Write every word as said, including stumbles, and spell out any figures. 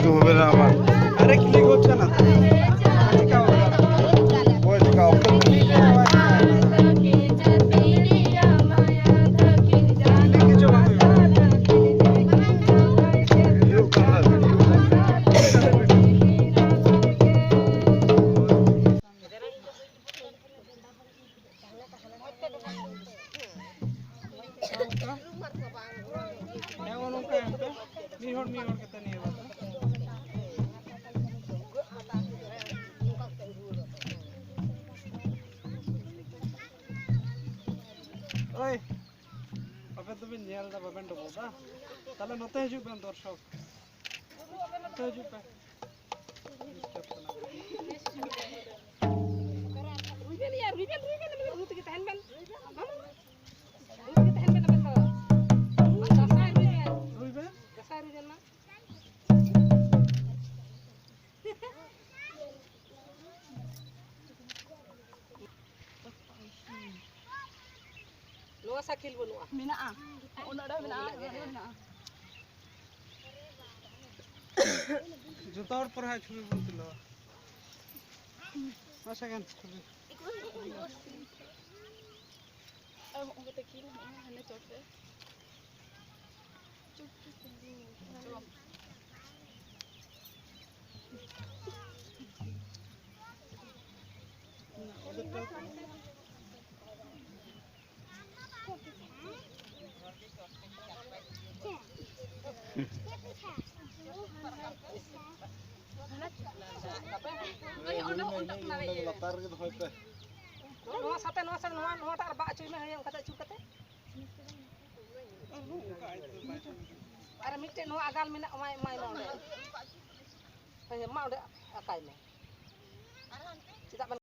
হবে না আমার। আরে, click হচ্ছে না। চিকাও। ওই চিকাও। ᱦᱮᱸ, ᱱᱚᱝᱠᱟ ᱮᱱᱛᱮ᱾ ᱢᱤᱫ ᱦᱚᱲ, ᱢᱤᱫ ᱦᱚᱲ ᱠᱟᱛᱮ ᱱᱤᱭᱟᱹ ᱵᱟᱨ ᱫᱚ᱾ ᱳᱭ, ᱟᱵᱮᱱ ᱫᱚᱵᱮᱱ ᱧᱮᱞ ᱮᱫᱟ, ᱵᱟᱵᱮᱱ ᱰᱚᱵᱚᱜ ᱮᱫᱟ? ᱛᱟᱦᱞᱮ ᱱᱚᱛᱮ ᱦᱤᱡᱩᱜ ᱵᱮᱱ, ᱫᱚᱨᱥᱚᱠ᱾ ᱱᱚᱛᱮ ᱦᱤᱡᱩᱜ ᱯᱮ᱾ ᱨᱩᱭ ᱵᱮᱱ ᱭᱟ, ᱨᱩᱭ ᱵᱮᱱ, ᱨᱩᱭ ᱵᱮᱱ, ᱨᱩ ᱛᱮᱜᱮ ᱛᱟᱦᱮᱱ ᱵᱮᱱ᱾ ᱨᱩ ᱛᱮᱜᱮ ᱛᱟᱦᱮᱱ ᱵᱮᱱ ᱟᱵᱮᱱ ᱫᱚ᱾ ᱫᱟᱸᱥᱟᱭ ᱨᱩᱭ ᱵᱮᱱ᱾ ᱨᱩᱭ ᱵᱮᱱ᱾ ᱫᱟᱸᱥᱟᱭ ᱨᱩᱭ ᱵᱮᱱ ᱢᱟ᱾ ᱱᱚᱣᱟ ᱥᱟᱭᱠᱮᱞ ᱵᱟᱹᱱᱩᱜᱼᱟ᱾ ᱢᱮᱱᱟᱜᱼᱟ᱾ ᱩᱱᱟᱹᱜ ᱰᱷᱮᱨ ᱢᱮᱱᱟᱜᱼᱟ, ᱩᱱᱟᱹᱜ ᱰᱷᱮᱨ ᱢᱮᱱᱟᱜᱼᱟ᱾ ᱡᱚᱛᱚ ᱦᱚᱲ ᱯᱚᱨᱮ ᱦᱟᱸᱜ ᱪᱷᱚᱵᱤ ᱵᱚᱱ ᱛᱩᱞᱟᱹᱣᱟ᱾ ᱢᱟ second ᱪᱷᱚᱵᱤ᱾ ᱟᱨ ᱦᱚᱸᱜᱼᱚ ᱠᱟᱛᱮ ᱠᱤᱱ ᱦᱚᱸᱜᱼᱚ ᱦᱟᱱᱮ ᱪᱚᱴ ᱨᱮ᱾ ᱞᱟᱛᱟᱨ ᱨᱮᱜᱮ ᱫᱚᱦᱚᱭ ᱯᱮ᱾ ᱱᱚᱣᱟ ᱥᱟᱛᱮ, ᱱᱚᱣᱟ ᱥᱟᱛᱮ, ᱱᱚᱣᱟ, ᱱᱚᱣᱟᱴᱟᱜ ᱨᱟᱵᱟᱜ ᱦᱚᱪᱚᱭ ᱢᱮ, ᱦᱳᱭ, ᱚᱱᱠᱟᱛᱮ ᱟᱹᱪᱩᱨ ᱠᱟᱛᱮ᱾ ᱟᱨ ᱢᱤᱫᱴᱮᱱ ᱱᱚᱣᱟ ᱟᱜᱟᱞ ᱢᱮᱱᱟᱜ, ᱮᱢᱟᱭ, ᱮᱢᱟᱭ ᱢᱮ ᱚᱸᱰᱮ᱾ ᱦᱳᱭ, ᱢᱟ ᱚᱸᱰᱮ ᱟᱠᱟᱭ ᱢᱮ᱾ ᱪᱮᱫᱟᱜ ᱵᱟᱝ?